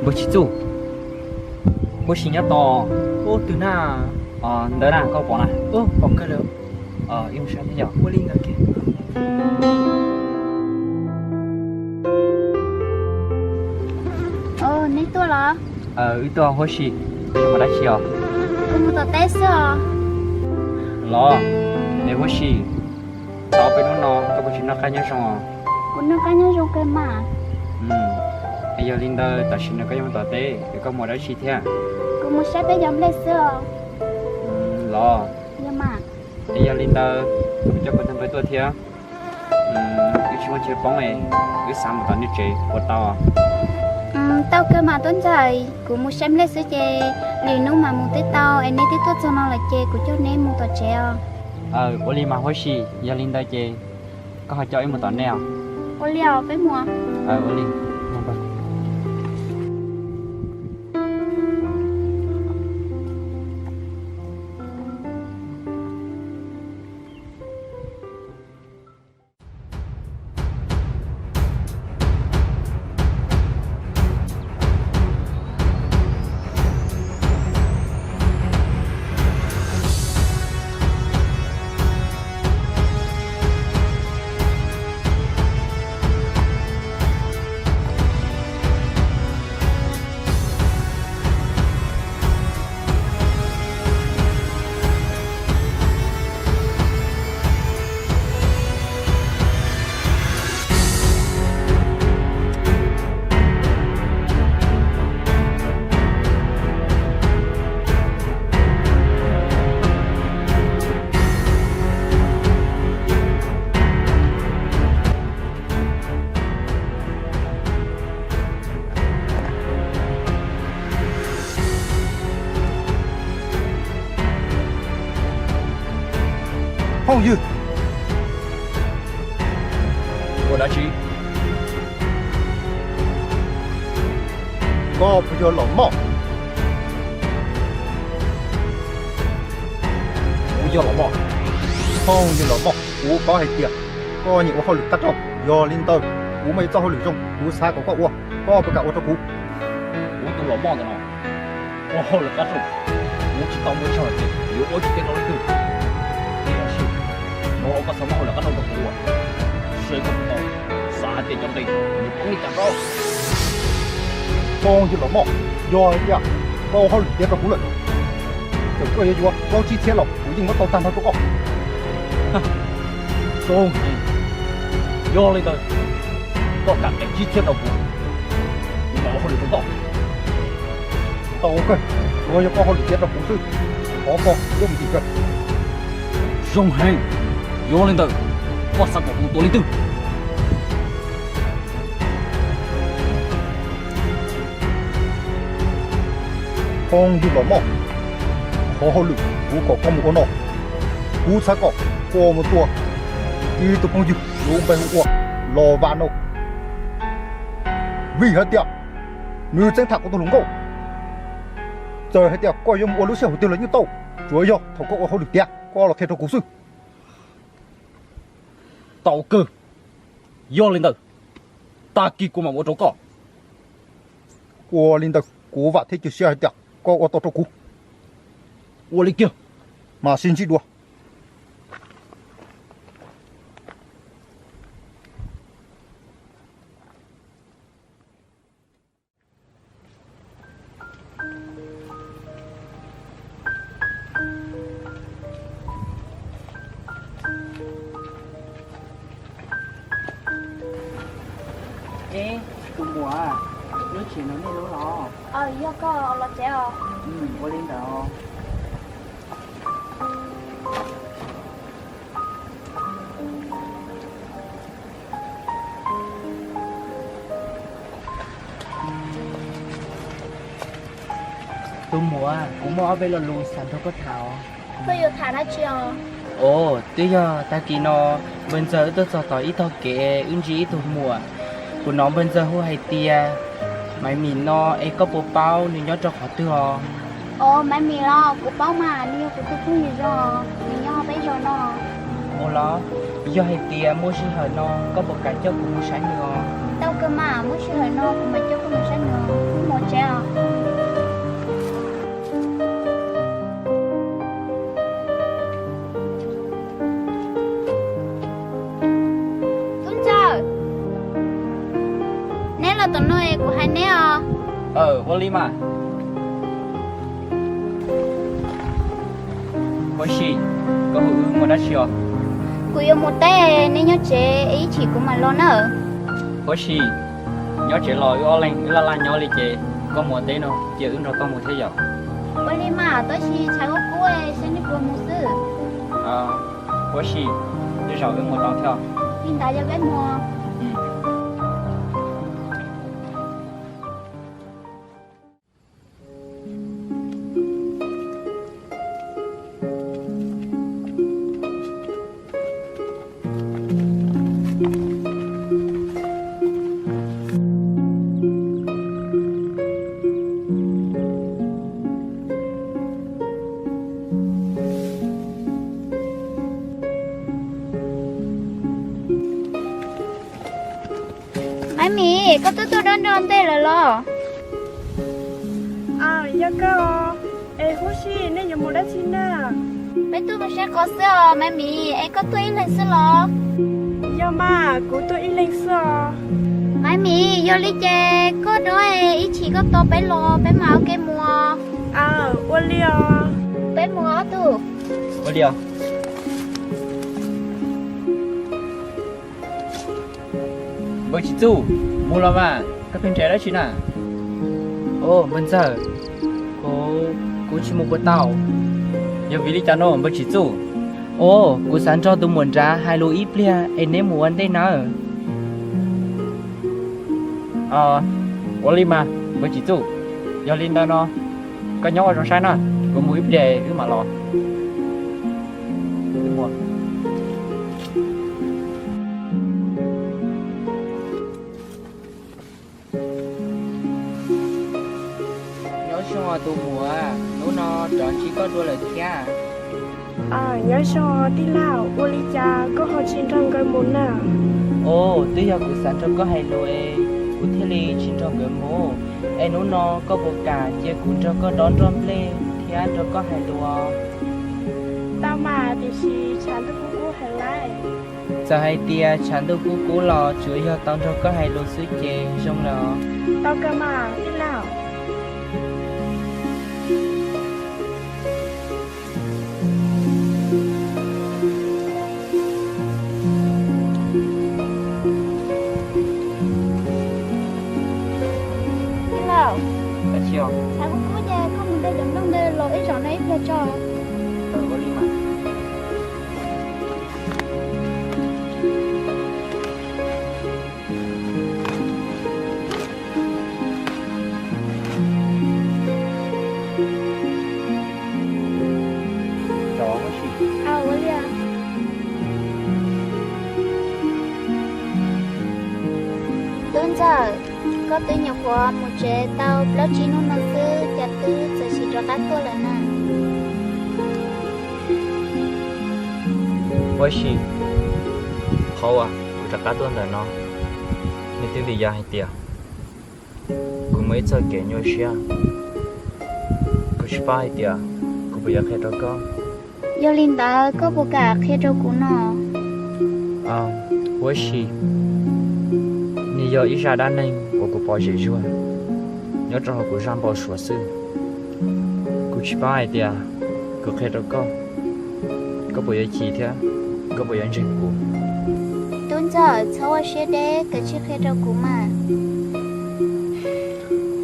Ua tsis txuj, Huab Sis nyob tod. Ub, twg na? Ntawd na, koj pom na? Ub, pom kawg lawm. Ib mus saib thiab yog. Ua li ntawd. Neb tuaj los? Wb tuaj Huab Sis, koj mus dab tsi os? Kuv mus tom teb xwb os. Los, es Huab Sis, tau peb hnub no koj puas tsis noj qab nyob zoo os? Kuv noj qab nyob zoo kawg mas. Es yog li ntawd tam sim no koj yuav mus tom teb es koj mus dab tsi thiab? Kuv mus saib peb cov nplej xwb os. Los, yog mas. Es yog li ntawd kuv coj kuv tus npawg tuaj thiab. Wb tsis muaj chaw poob es wb xav mus tom nej tsev puas tau? Tau kawg mas tub ntxawm, kuv mus saib nplej xwb ces lwm hnub mas mus twb tau, es neb twb tuaj txog no lawm ces kuv coj neb mus tom tsev os. Ua li mas Huab Sis, yog li ntawd ces koj ho coj wb mus tom nej os. Ua li os, peb mus. Ua li. Phooj ywg, ua dab tsi? Koj puas yog Los Moj? Kuv yog Los Moj. Phooj ywg Los Moj, kuv paub hais tias koj nyiam ua hauj lwm qab rau, yog li ntawd kuv muaj ib txoj hauj lwm zoo kuv xav kom koj ua, koj puas kam ua rau kuv? Kuv tus Los Moj ntawm no ua hauj lwm qab rau, kuv tsis tau muaj chaw hais tias yuav ua tsis tiav rau leej twg. Tiam sis hnub no koj txhob muab hauj lwm qab rau rau kuv ua, saib koj puas tau, xav hais tias cov nqi nws poob li cas rau. Phooj ywg Los Moj, yog hais tias koj ua hauj lwm tiav rau kuv lawm, txawm koj yuav yuav plaub tsib txhiab los kuv yeej muab tau tag nrho rau koj. Zoo heev, yog li ntawd koj kam qee tsib txhiab rau kuv, kuv mam ua hauj lwm rau koj. Tau kawg, tsuas yog koj hauj lwm tiav rau kuv xwb, thov koj coj mus dim kawg. Zoo heev, yog li ntawd koj xav kom kuv tua leej twg? Phooj ywg Los Moj, qhov hauj lwm kuv kom koj mus ua no, kuv xav kom koj mus tua ib tug phooj ywg lub npe hu ua Los Vam no, vim hais tias nws txeeb tham kuv tus hluas nkauj. Txawm hais tias koj yuav mus ua lub sij hawm twg los yeej tau, tsuas yog thaum koj ua hauj lwm tiav koj los qhia rau kuv xwb. Tau kawg, yog li ntawd tag kis kuv mam ua rau koj. Ua li ntawd kuv vam thiab cia siab hais tias koj ua tau rau kuv. Ua li kiag, mam sib ntsib dua. Tus muam, lub tsev no nej lub los? Yog koj los tsev os. Ua li ntawd. Tus muam, kuv muaj ob peb lo lus xav nrog koj tham os. Koj yuav tham dab tsi os? Os, twb yog tag kis no npawg ntxawg wb tuaj txog tom ib tog kev wb ntsib ib tug muam. Kuv hnov npawg ntxawg hu hais tias Maiv Mim no es koj puas paub nws nyob rau qhov twg os? Os, Maiv Mim los kuv paub mas, nws yog kuv tus phooj ywg zoo, nws nyob peb zos no. Ua los, yog hais tias muaj sij hawm no koj puas kam coj kuv mus saib nws os? Tau kawg mas, muaj sij hawm no kuv mam coj koj mus saib nws. Tsev os. Tub Ntxawg, neb los tom no es kuv hais neb os. Ua li mas. Huab Sis, koj hu wb mus dab tsi os? Kuv yuav mus teb, neb nyob tsev ib chim kuv mam los na. Huab Sis, nyob tsev los wb ob leeg wb laj laj nyob li ces koj mus ua teb no cia wb nrog koj mus thiab yom. Ua li mas, tab sis tshav kub kub seb neb puas mus xwb. Huab Sis, tej zaum wb mus tau thiab. Li ntawd yog peb mus. Maiv Mis, koj twb tuaj dob nroj ntej lawm los? Yog kawg os. Es Huab Sis, nej yuav mus dab tsi na? Peb tuaj mus saib qos xwb os Maiv Mis, es koj tuaj ib leeg xwb los? Yog mas, kuv tuaj ib leeg xwb os. Maiv Mis, yog li ces koj dob, ib chim koj tos peb los peb mam ua ke mus. Ua li os. Peb mus ob tug. Ua li os. Npawg Tsim Txuj, mus los mas, koj pheej nrhiav dab tsi na? Os, npawg ntxawg, kuv, kuv tsis mus puas tau? Yog vim li cas no npawg Tsim Txuj? Os, kuv xav nrog tus muam nrad hais lus ib pliag es neb mus ua ntej nawb. Ua li mas npawg Tsim Txuj, yog li ntawd no koj nyob ua zoo saib na, kuv mus ib pliag wb mam los. Nyob zoo tus muam, hnub no rov ntsib koj dua lawm thiab. Nyob zoo tij laug, ua li cas koj ho tsis nrog nkawd mus na? Os, twb yog kuv xav nrog koj hais lus es kuv thiaj li tsis nrog nkawd mus. Es hnub no koj puas kam cia kuv nrog koj dob nroj nplej thiab nrog koj hais lus? Tau mas, tiam sis tshav ntuj kub kub heev lauj. Txawm hais tias tshav ntuj kub kub los tsuas yog tau nrog koj hais lus xwb ces zoo lawm. Tau kawg mas tij laug. Tij laug, tshav kub kub ces koj mus de cov nplooj ntawd los ib zaug no ib pliag tso. Ua li, tub ntxawm, koj twb nyuam qhuav mus tsev tau plaub tsib hnub no xwb cas twb txawm sim rov qab tuaj lawm na? Huab Sis, qhov uas kuv rov qab tuaj ntawm no, nws twb vim yog hais tias kuv muaj ib txoj kev nyuaj siab, kuv tsis paub hais tias kuv puas yuav qhia rau koj. Yog li ntawd koj puas kam qhia rau kuv no? Huab Sis, nws yog ib zaj dab neeg uas kuv pom zem zuag nyob rau hauv kuv zaj npau suav xwb. Kuv tsis paub hais tias kuv qhia rau koj, koj puas yuav chim thiab koj puas yuav ntseeg kuv. Tub ntxawm, txhob ua siab deb, koj cia li qhia rau kuv mas.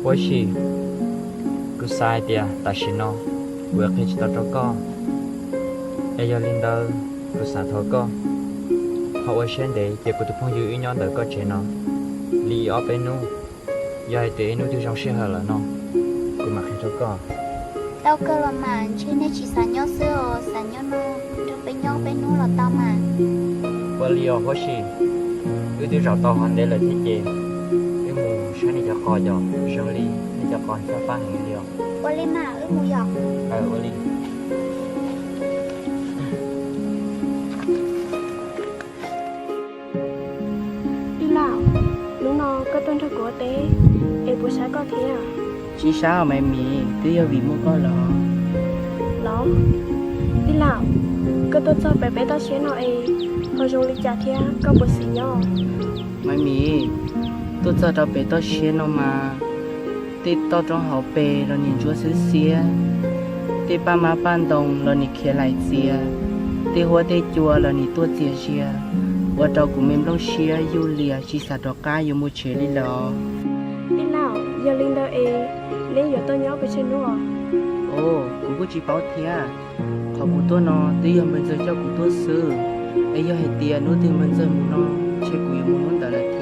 Huab Sis, kuv xav hais tias tam sim no kuv yuav qhia tsis tau rau koj, es yog li ntawd kuv xav thov koj ho ua siab ntev ces kuv tus phooj ywg wb nyob ntawm koj tsev no li ob peb hnub, yog hais tias ib hnub twg zoo sij hawm lawm no kuv mam qhia rau koj. Tau kawg los mas, ntshe nej tsis xav nyob xwb os, xav nyob no nrog peb nyob peb hnub los tau mas. Ua li os Huab Sis, wb twb zaum tau hov ntev lawm thiab ces wb mus saib nej cov qos yom, zoo li nej cov qos fab fab heev li os. Ua li mas, wb mus yom. Ua li. Tij laug, hnub no koj tuaj nrog kuv ua teb es puas saib koj thiab? Tsis sab os Maiv Miv, twb yog vim muaj koj los. Los, tij laug, koj tuaj txog pem peb toj siab no es ho zoo li cas thiab, koj puas xis nyob? Maiv Miv, tuaj txog rau pem toj siab no mas, tej toj roob hauv pes los nim ntsuab xwb xiab, tej paj mab paj ntoo los nim khiav laim txias, tej huab tej cua los nim tuaj txias zias, ua rau kuv me nplooj siab yuj lias tsis xav rov qab yuav mus tsev li lawm. Tij laug, yog li ntawd es neb yuav tuaj nyob pes tsawg hnub? Os, kuv kuj tsis paub thiab. Qhov kuv tuaj no twb yog npawg ntxawg coj kuv tuaj xwb, es yog hais tias hnub twg npawg ntxawg mus no, ces kuv yuav mus hnub ntawd lawm.